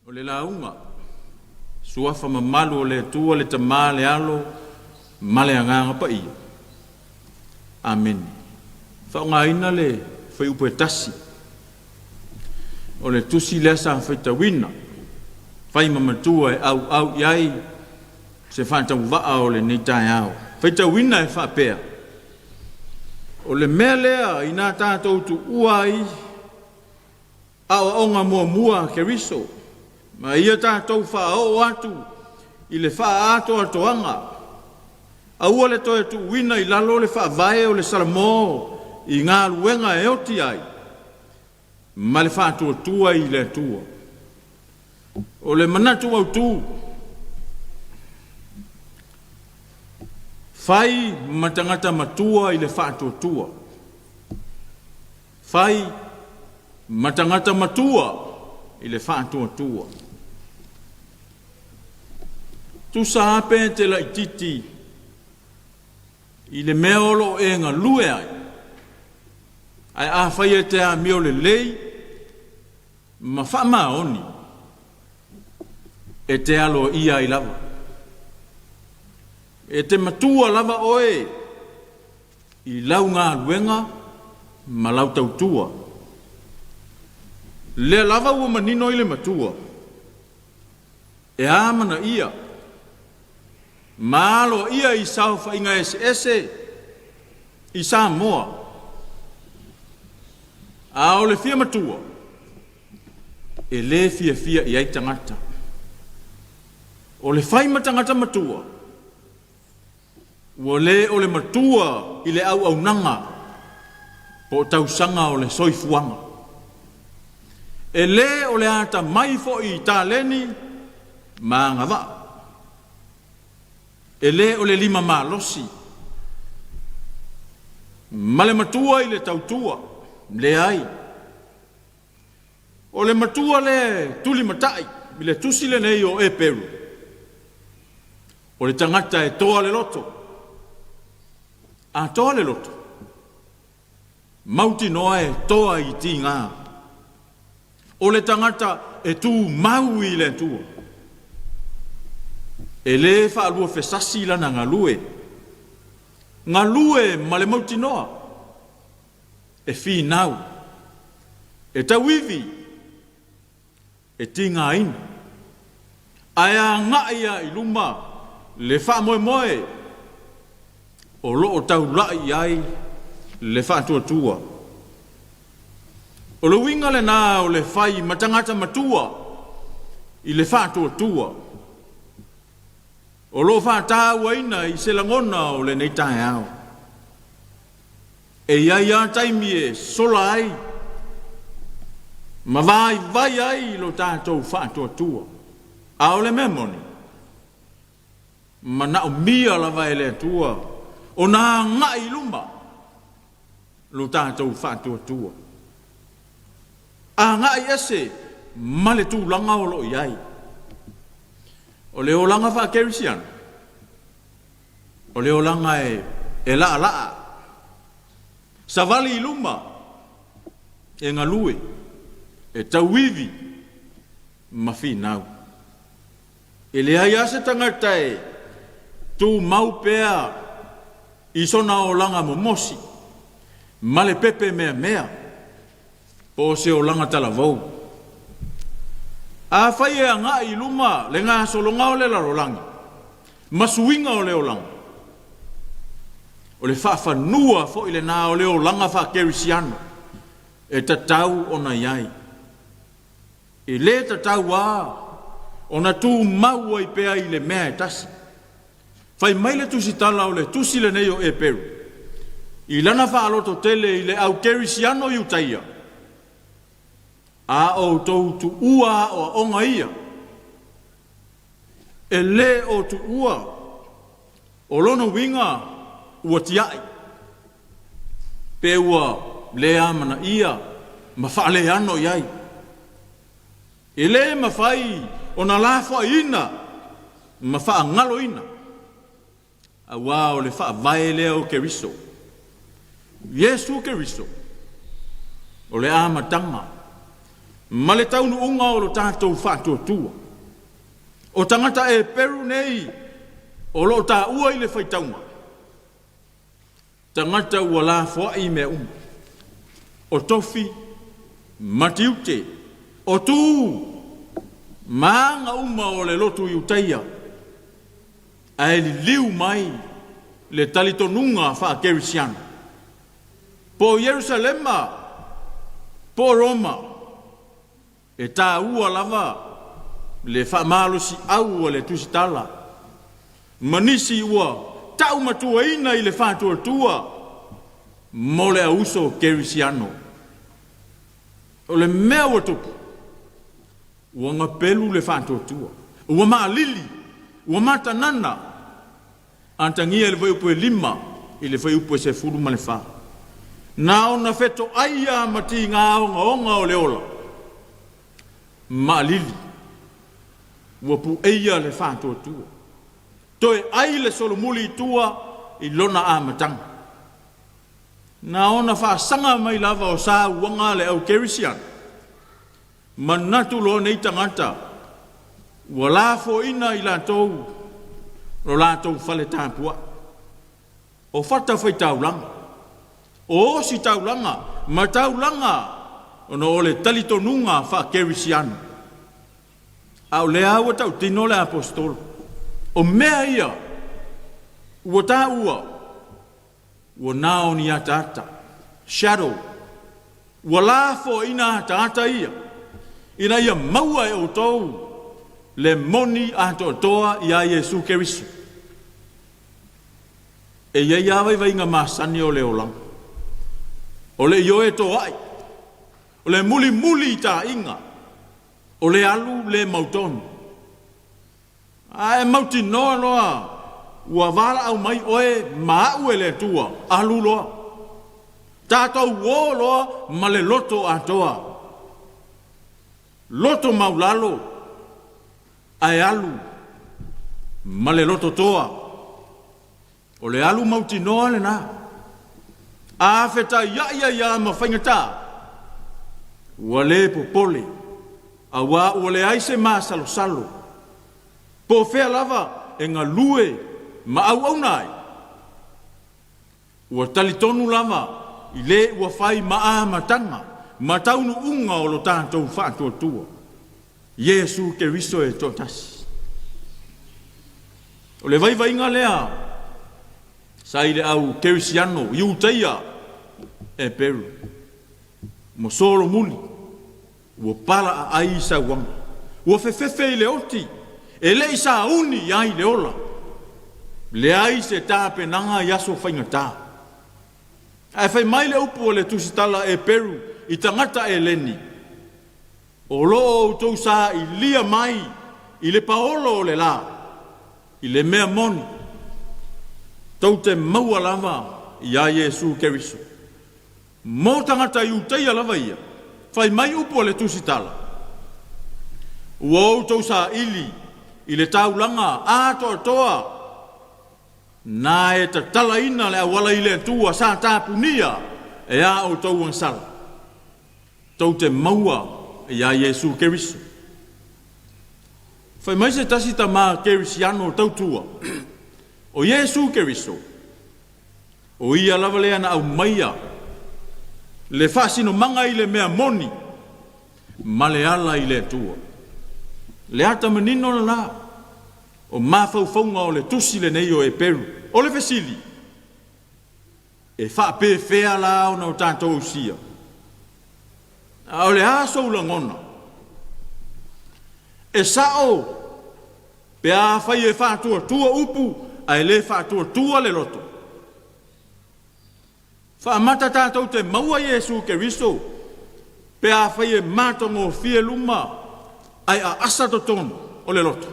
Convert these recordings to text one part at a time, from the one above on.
O le lauga, Suafa mamalu o le Atua le Tama le Alo ma le Agaga Paia. Amene. Faaaogaina le fuaiupu e 1 o le tusi lea sa faitauina, fai ma matua e auau i ai se faatauvaa o lenei taeao. Faitauina e faapea, O le mea lea ina tatou tuua ai aoaoga muamua a Keriso, ma ia tatou faaoo atu i le faaatoatoaga, aua le toe tuuina i lalo le faavae o le Salamo i galuega e oti ai ma le faatuatua i le Atua. O le manatu autu, fai ma tagata matua i le faatuatua. Fai ma tagata matua i le faatuatua. Tusa lava pe te laitiiti i le mea o lo o e galue ai, ae afai e te amio lelei ma faamaoni, e te aloaia ai lava. E te matua lava oe i lau galuega ma lau tautua. Lea lava ua manino i le matua, e amanaia ma aloaia i saofaiga eseese i Samoa, a o le fia matua, e le fiafia i ai tagata. O le fai ma tagata matua, Ua le o le matua i le auaunaga po o tausaga o le soifuaga. E le o le atamai foi i taleni ma agavaa. E le o le lima malosi ma le matua i le tautua, leai. O le matua lea e tulimatai i le tusi lenei o Eperu, o le tagata e toa le loto. A toa le loto, mautinoa e toa i tiga. O le tagata e tumau i le Atua. E le faaluafesasi lana galue. Galue ma le mautinoa. E finau, e tauivi, e tigaina, ae agai lava i luma le faamoemoe o lo o taulai i ai le faatuatua. O le uiga lena o le fai ma tagata matua i le faatuatua o lo o faatauaina i se lagona o lenei taeao. E i ai lava taimi e sola ai ma vaivai ai lo tatou faatuatua. A o le mea moni, manaomia lava e le Atua ona agai i luma lo tatou faatuatua. Agai ese ma le tulaga o lo o i ai. O le olaga faakerisiano, O le olaga e laalaa, savali i luma, e galue, e tauivi ma finau. E leai lava se tagata e tumau pea i sona olaga momosi ma le pepe meamea po o se olaga talavou. Afai e agai i luma le gasologa o le lalolagi ma suiga o le olaga, o le faafanua foi lena o le olaga faakerisiano e tatau ona i ai. E le tatau lava ona tumau ai pea i le mea e tasi. Fai mai le tusitala o le tusi lenei o Eperu i lana faalototele i le au kerisiano Iutaia, A outou tuua aoaoga ia, e le o tuua, o lona uiga ua tiai, pe ua le amanaia ma faaleano i ai. E le mafai ona lafoaiina ma faagaloina, aua o le faavae lea o Keriso, Iesu Keriso, o le amataga. ma le taunuuga o lo tatou faatuatua. O tagata Eperu nei o lo o taua i le faitauga, tagata ua lafoai i mea uma, o tofi ma tiute, o tu ma aga uma o le lotu Iutaia, ae liliu mai le talitonuga faa-Kerisiano. Po o Ierusalema po o Roma, e taua lava le faamalosiau a le Tusitala ma nisi ua taumatuaina i le faatuatua mo le auuso kerisiano. O le mea ua tupu, ua gapelu le faatuatua, ua maalili, ua matanana, Atagia i le fuaiupu e 5 i le fuaiupu e 14. Na ona fetoai lava ma tiga ogaoga o le ola, maalili, ua pueia le faatuatua, toe ai le solomuli i tua i lona amataga. Na ona faasaga mai lava o sauaga a le au kerisiano, manatu loa nei tagata ua lafoina i latou lo latou fale tapuai, o fatafaitaulaga, o ositaulaga ma taulaga ona o le talitonuga faakerisiano. A o lea ua tautino le Aposetolo, o mea ia ua taua ua na o ni ataata, shadow, ua lafoaina ataata ia, ina ia maua e outou le moni atoatoa iā Iesu Keriso. E i ai lava vaivaiga masani o le olaga, o le ioe toa'i, o le mulimuli i ta'iga, o le alu le mautonu. A e mautinoa loa ua valaau mai oe ma a'u e le Atua, alu loa. Tatou o loa ma le loto atoa, loto maulalo, ae alu ma le loto toa. O le alu mautinoa lena. A fetaiai ai lava ma faigata, ua le popole, auā ua leai se masalosalo. Po o fea lava e galue ma auauna ai, ua talitonu lava i le ua fai ma amataga ma taunuuga o lo tatou faatuatua, Iesu Keriso e toatasi. O le vaivaiga lea sa i le au Kerisiano Iutaia Eperu ma solomuli ua pala aai i sauaga, ua fefefe i le oti e le i sauni i ai le ola, leai se tapenaga i aso faigata. Ae fai mai le upu a le Tusitala Eperu i tagata Eleni, O lo o outou sailia mai i le paolo o le la, i le mea moni, tou te maua lava iā Iesu Keriso. Mo tagata Iutaia lava ia, fai mai upu a le Tusitala, Ua outou saili i le taulaga atoatoa na e tatalaina le auala i le Atua sa tapunia e a outou agasala. Tou te maua iā Iesu Keriso. Fai mai se tasi tama Kerisiano tautua, o Iesu Keriso, o ia lava lea na aumaia le faasinomaga i le mea moni ma le ala i le Atua. Le ata manino lena o mafaufauga o le tusi lenei o Eperu. O le fesili, E faapefea la ona o tatou ausia? A o le a sou lagona? E sa'o pe afai e faatuatua upu ae le faatuatua le loto. Faamata tatou te maua Iesu Keriso pe afai e matagofie luma ae aasa totonu o le loto.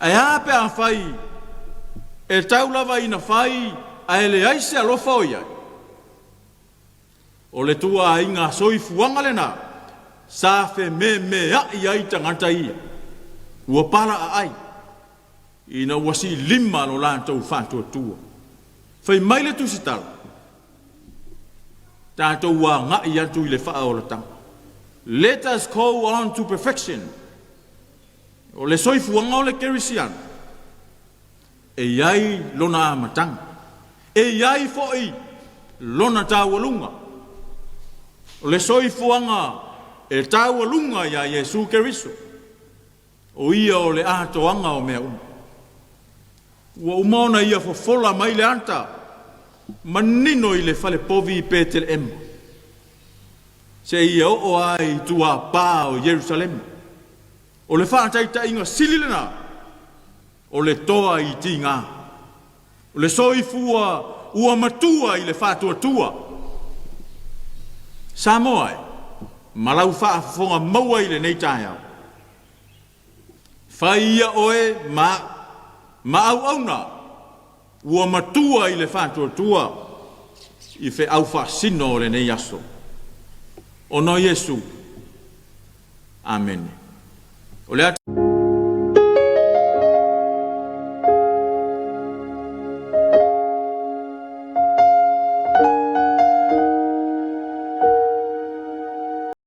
Ae a pe afai e tau lava ina fai ae leai se alofa o i ai? O le tuaaiga soifuaga lena sa fememea'i ai tagata ia ua palaaai ina ua siilima lo latou faatuatua. Fai mai le Tusitala, Tatou agai atu i le faaolataga. Let us go on to perfection. O le soifuaga o le Kerisiano, e i ai lona amataga, e i ai foi lona taualuga. O le soifuaga e taualuga iā Iesu Keriso, o Ia o le atoaga o mea uma. Ua uma ona Ia fofola mai le ata manino i le fale povi i Peteleema, seia oo lava i tuapā o Ierusalema. O le faataitaiga sili lena o le toa i tiga, o le soifua ua matua i le faatuatua. Samoa e, ma lau faafofoga maua i lenei taeao, fai ia oe ma a'u ma auauna ua matua i le faatuatua i feau faasino o lenei aso. Ona o Iesu. Amene. O le